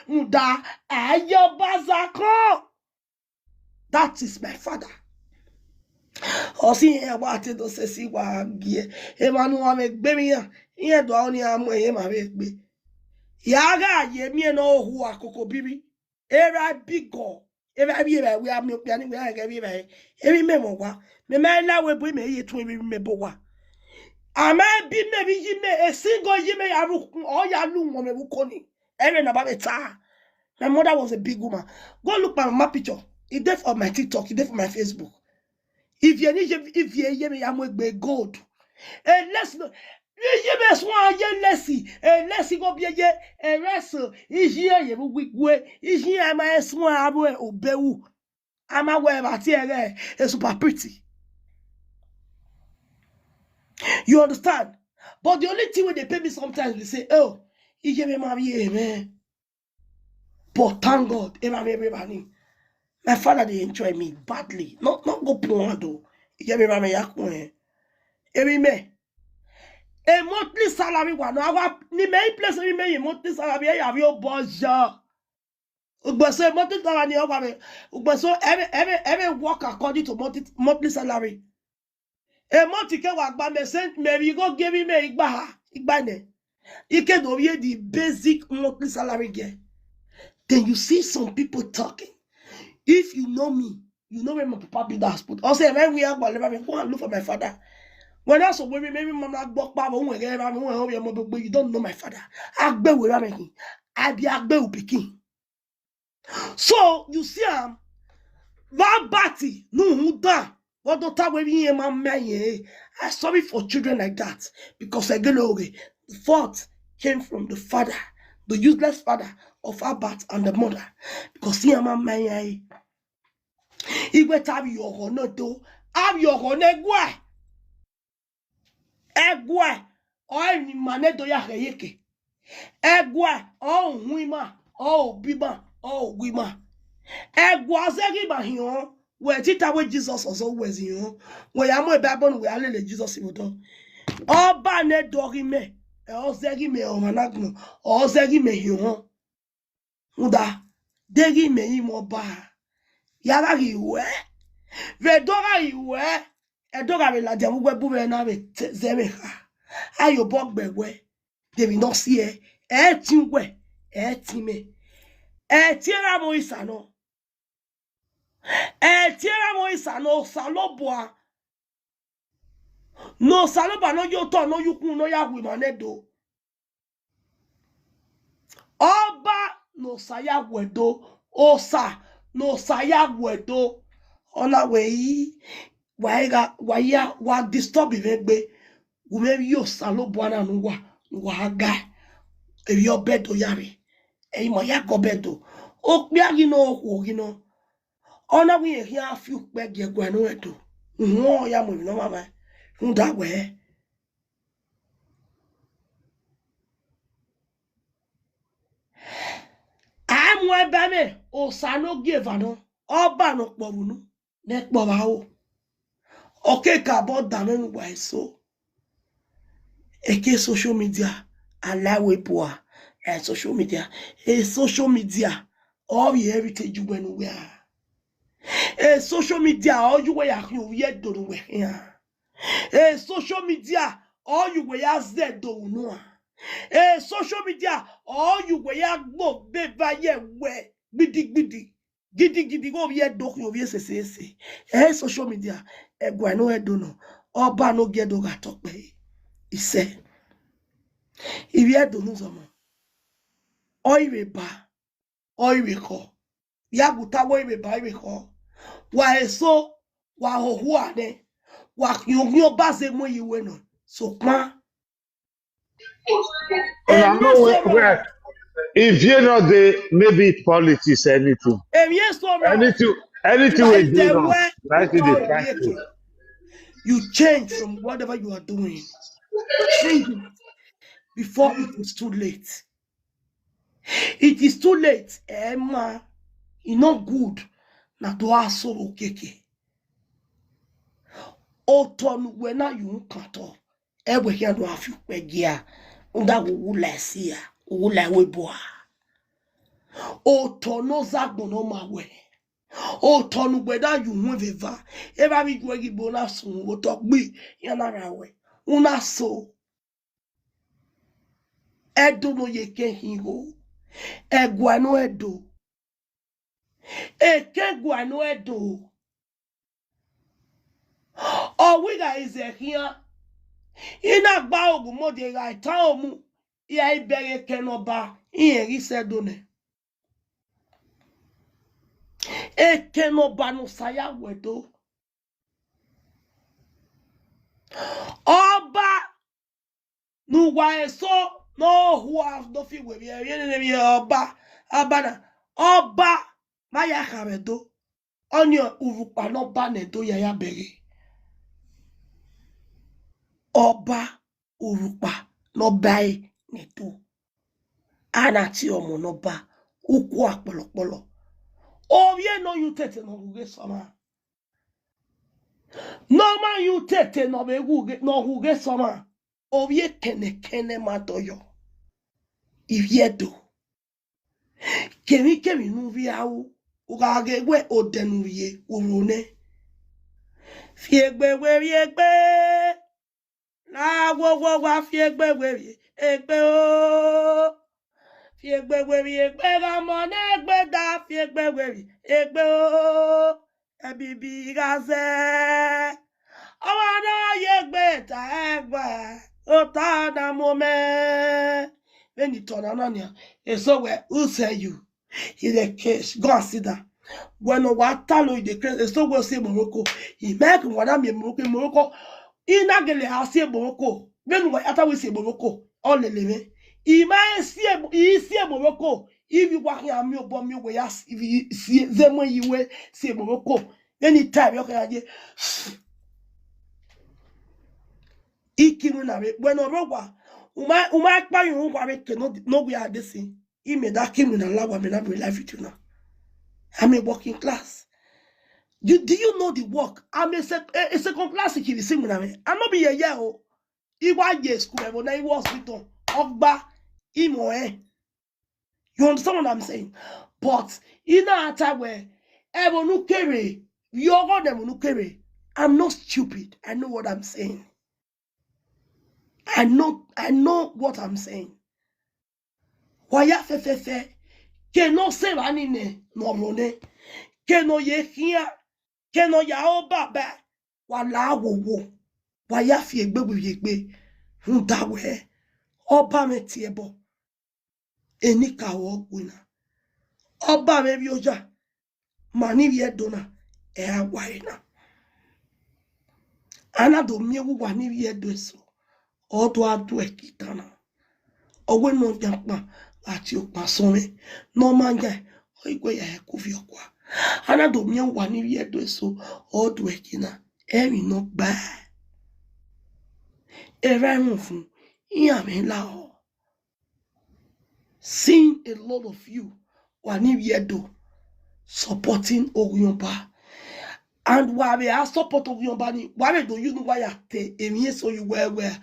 Nda ayo bazako. That is my father. Osi e wa te do se si wa gie. E ma nu wa me gbe mi ya. Iye do oni amo e ma me gbe. Ya ga ye mi e no hu akoko bibi. Era bigo. Era bi era we am yo piani we aga bi era. Eri me mo wa. Me me la we bu me ye tu eri me bo wa. Ama bi me bi yi me e single yi me ya ru o ya lu mo me bu koni. Eri na ba me ta. My mother was a big woman. Go look my mama picture. It there for my TikTok, it there for my Facebook. If you need, if you hear me, I'm with gold. And let's no. You hear me, swan, you let's see. And let's see, go be a year. And wrestle. Is here, you will weak way. Is here, my swan, I will obey. I'm aware of it. It's super pretty. You understand? But the only thing when they pay me sometimes, they say, oh, you give me money, man. But thank God, everybody, everybody. My father, they enjoy me badly. Not not go poor though. You give me money, yakun. Every me. A monthly salary one. I want ni me place every me a monthly salary. I have your budget. But so monthly salary, you have. But so every every every work according to monthly monthly salary. A month ke wa gba me send me we go give me igba ha igba ne. Ike do ye the basic monthly salary ge. Then you see some people talking. If you know me, you know where my papa be that put. I say when we are whatever me go and look for my father. When I saw when maybe mama gbok pa mo we get me we you don't know my father. Agbe we me. I be agbe u pikin. So you see am, that party no who da. What don't tell me my man. I sorry for children like that because I get away. The fault came from the father, the useless father of Albert and the mother. Because he am a man. He went have your honor to have your honor. Egwe, ọ ni mane do ya he yeke. Egwe, ọ hu ima, ọ obi ima, ọ ogu ima. Egwe azegi ma hion, we tita we Jesus also wezi hion. We ya mo Bible we alele Jesus ibodo. Ọba ne dogi me, e ozegi me o managno, ozegi me hion. Uda, degi me imo ba. Yara gi we. Ve doga gi we. E doga ve la dia we bu ve na ve zeme ha. Ayo bog be we. They will not see e. E ti we. E ti me. E ti era mo isano. E ti era mo isano saloboa. No saloboa no yo to no yukun no ya we manedo. Ọba no saya wedo, osa no saya wedo. Ona we yi wa ga wa ya wa disturb me gbe. Gume yo saloboa na no wa wa ga. E yo bedo yare. E mo ya go bedo. O pe agi no o gi no. Ona we here a few pe ge gwa no edo. Won ya mo no mama. Run that way. Amu ebe me, osa no give ano. Oba no kpovunu. Ne kpovawo. Okay, ka bo da me nu wa eso. Eke social media. Ala we poa. Eh, social media. Eh, social media. All the heritage you went where. Eh, social media. All you were you yet don't wear. Eh, social media. All you were as that don't know. Eh, social media. All you were ya go be by ye we. Bidi bidi. Gidigidi go ovie do, ovie sesese. Eh, social media. Egwa no edo no. Oba no gedo ga tokpe. Ise. Ivie do nu zomo. Oiwe ba. Oiwe ko. Ya guta wo iwe ba iwe ko. Wa eso. Wa hohu ane. Wa kyon kyon ba ze mo iwe no. So pa. Una know where, where, if you know the, maybe politics, anything, anything, anything we do now, like the fact. You change from whatever you are doing. Change it before it is too late. It is too late, Emma. It's not good. Na do asoro keke. Otonu we na you can't. Ewe hia no afi ukpe gia. Unda wu la sia. Wu la we boa. Oto no zagbo no ma we. Oto nu gbe da yu hu veva. Eva mi gwe gi bona sun wo to gbi. Ya na ra we. Una so. Edo no ye ke hi ho. Egwa no edo. Eke gwa no edo. Owi ga ize hia. Ina gba ogun mo de ga ita omu. Iya ibere ke no ba. Iye ri se do ne. Eke no ba no saya we do. Oba nu wa eso no hu a no fi we bi e ne bi oba. Abana. Oba ma ya ka be do. Onye urukpa no ba ne do ya ya bere. Oba urukpa no ba e ne do. Ana ti omo no ba. Ukwu akpolokpolo. Ovie no you tete no guge soma. No ma you tete no be guge, no guge soma. Ovie kene kene ma doyo. Ivie do. Kemi kemi nu vi awu. Uga ge we odenu ye urune. Fiegbe we fiegbe. Na wo wo wa fiegbe we fiegbe o. Fiegbe we fiegbe ga mo ne gbe da fiegbe we fiegbe o. Ebibi ga ze. Owa na ye gbe ta egba. O ta na mo me. When you turn on ya. Eso we who sell you? He dey case. Go and sit down. When no wa talo in the case, so go say Morocco. He make one me Morocco, Morocco. Ina gele ha say Morocco. When wa ata we say Morocco. All the leve. He ma say he say Morocco. If you wa here me obo me we ya if you see them when you we say Morocco. Anytime you can je. Ikiru na we when no wa. Uma uma pa you wa we ke no no we are the same. He made that king in a law, I mean, I'm in life with you now. I'm a working class. You do you know the work? I'm a, sec, a second class if you see me. I'm not be a year old. He was yes, school, when I was with them. Ogba, imo eh. You understand what I'm saying? But in that time where everyone who carry, you are them who carry. I'm not stupid. I know what I'm saying. I know I know what I'm saying. Waya fe fe fe. Ke no se ba ni ne no mo ne. Ke no ye hia. Ke no ya o baba. Wa la wo wo. Waya fi egbe wi egbe. Hun da we. Oba me ti ebo. Eni ka wo gwina. Oba me bi oja. Ma ni vie do na. E a wa na. Ana do mi ewu wa ni vie do eso. Odo adu e kitana. Owe no jakpa ati opa so me. No manja. Oigwe ya e ku vi okwa. Ana do mi ewu wa ni vie do eso. Odo e kina. Emi no gba. Eva won fun. Iya me la o. Seeing a lot of you wà ní Iviedo supporting Ogunyoba. And wà á support Ogunyoba ni, wà á do you know why I tell him yes so you well well.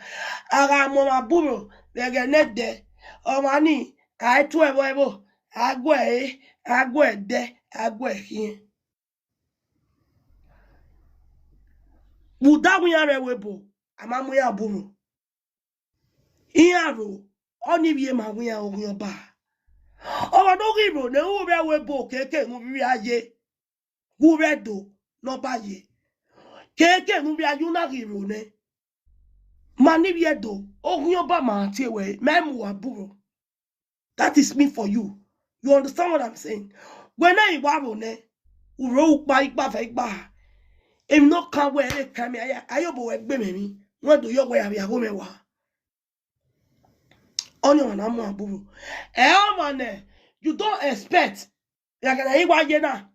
Ara mo ma buro, lege ne de. O ma ni, I twelve evo, agwe, agwe de, agwe here. Buda we are we bo, ama mo ya buro. Iyaro, oni bi ma we ya Ogunyoba. O wa do gi bro, ne u be we bo keke mu bi aye. Wu be do, no ba ye. Keke mu bi ayu na gi bro ne. Ma ni bi do, Ogunyoba ma ti we, me mu wa buro. That is me for you. You understand what I'm saying? When I wa ro ne, uro upa ipa fe ipa. Emi no kan we e kan mi aya, ayo bo we gbe me mi. Won do yo we ya ya go me wa. Only one am aburo. E o ma ne, you don't expect. Ya ga na iwa ye na.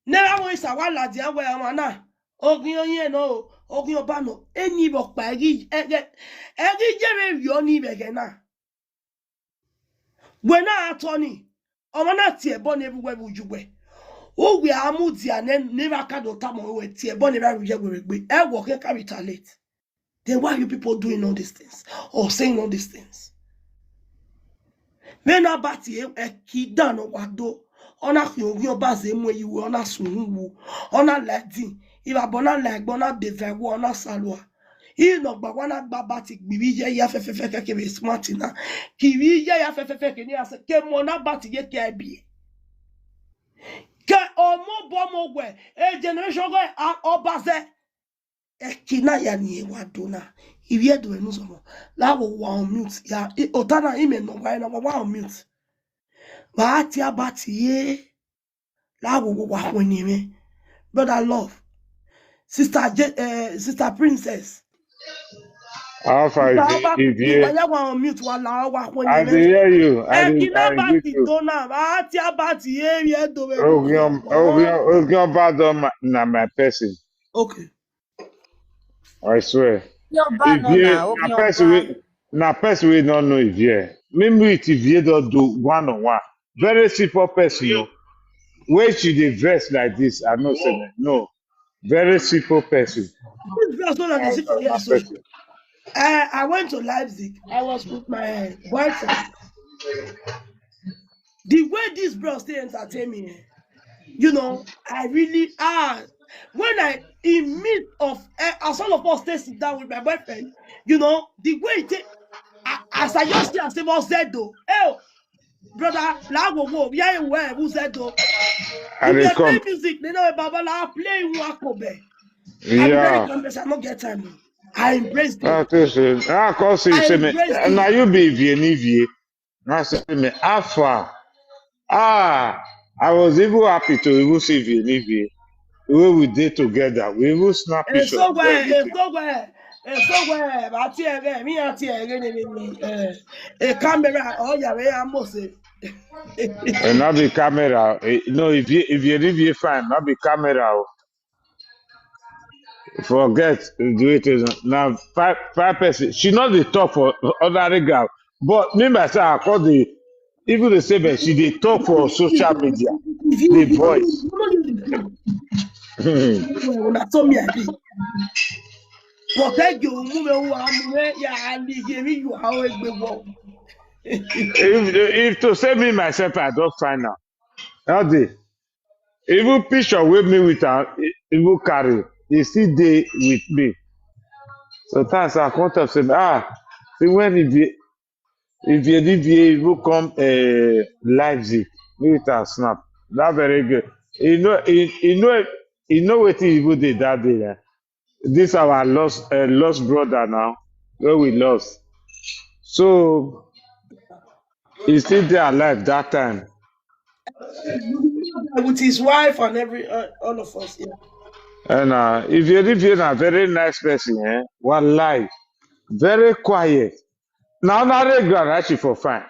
Never mo isa wa la di awe ama na. Ogun oyin no, Ogunyoba no. Eni bo pa egi egi egi je me yo ni be ge na. We na attorney. Ọmọ náà tiẹ̀ bọ́ ní everywhere we you were. Ó wẹ̀ á mú di àná ní bá ká dọ̀tà mọ̀ wẹ̀ tiẹ̀ bọ́ ní bá rú yẹ wẹ̀rẹ̀ gbé. Ẹ wọ̀ kẹ́ ká retaliate. Then why are you people doing all these things or saying all these things? Mena bati e e kidano wado. Ona kyo yo baze mwe yu ona sunwu. Ona ladi. Iba bona lagbo na devewo ona salwa. Ino gba wana gba bati gbibi ye ya fe fe fe ke ke be smart na. Kibi ye ya fe fe fe ke ni ase ke mo na bati ye ke bi. Ke omo bo mo gwe. E generation gwe a obaze. Ekina ya ni ewa dona. Ibi edo enu somo. La wo wa on mute. Ya i- otana ime no wa na wa on mute. Ba ati abati ye. La wo wo wa kwenye me. Brother love. Sister J, uh, Sister Princess. Alpha, if you, if you, Wala wa on mute wala wa kwenye I me. Dey hear you. I dey, Ekina I dey bati you. Dona. Ba ati abati ye ye do we. Ogion, Ogion, Ogion Badon, na my person. Okay. I swear. Your banner Ivie, now. na Your person banner. Wey, na person wey no know Ivie. Me meet Ivie don do one on one. Very simple person. Oh. When she dey vex like this, I know say no. Very simple person. This girl so that they sit for here so. Uh, I went to Leipzig. I was with my boyfriend. The way this bro stay entertain me, eh, you know, I really ah when I in midst of eh, as all of us stay sit down with my boyfriend, you know, the way he take a- as I just see, I say, "What's that though?" Oh, brother, la wo wo, yeah, where who's that though? I If dey they play come. Music, they know Baba la play you a kobe. I be very Yeah. Confess, I no get time. Oh. I embrace them. That is it. I come see I say me. Embrace And now them. You be Ivie Nivie. Now say me, how far? Ah, I was even happy to even see Ivie Nivie. The way we dey together, we even snap It's picture. So well, it's Everything. So well, it's so well. But here again, me and here again, eh, a camera, oh yeah, we are must say. And not the camera. Eh, No, if you if you leave you fine, not the camera. Oh. Forget the way it is. Now five five person. She not the talk for ordinary girl. But me myself, I call the even the same. She dey talk for social media. The voice. Una told me I be. But thank you, move away, move away, yeah, and the game you are always be wrong. If if to say me myself, I don't find out. How dey? Even picture wey me with am, e- even carry, e still dey with me. Sometimes I come talk say, ah, see when e be, if you, if you even come uh, Leipzig, me with am snap. That very good. You know, you, you know, you know wetin even dey that day. Eh? This our lost uh, lost brother now, where we lost. So he still dey alive that time. With his wife and every uh, all of us, yeah. And uh, if you if you're a very nice person, eh, one life, very quiet. Now, now they grant actually for fine.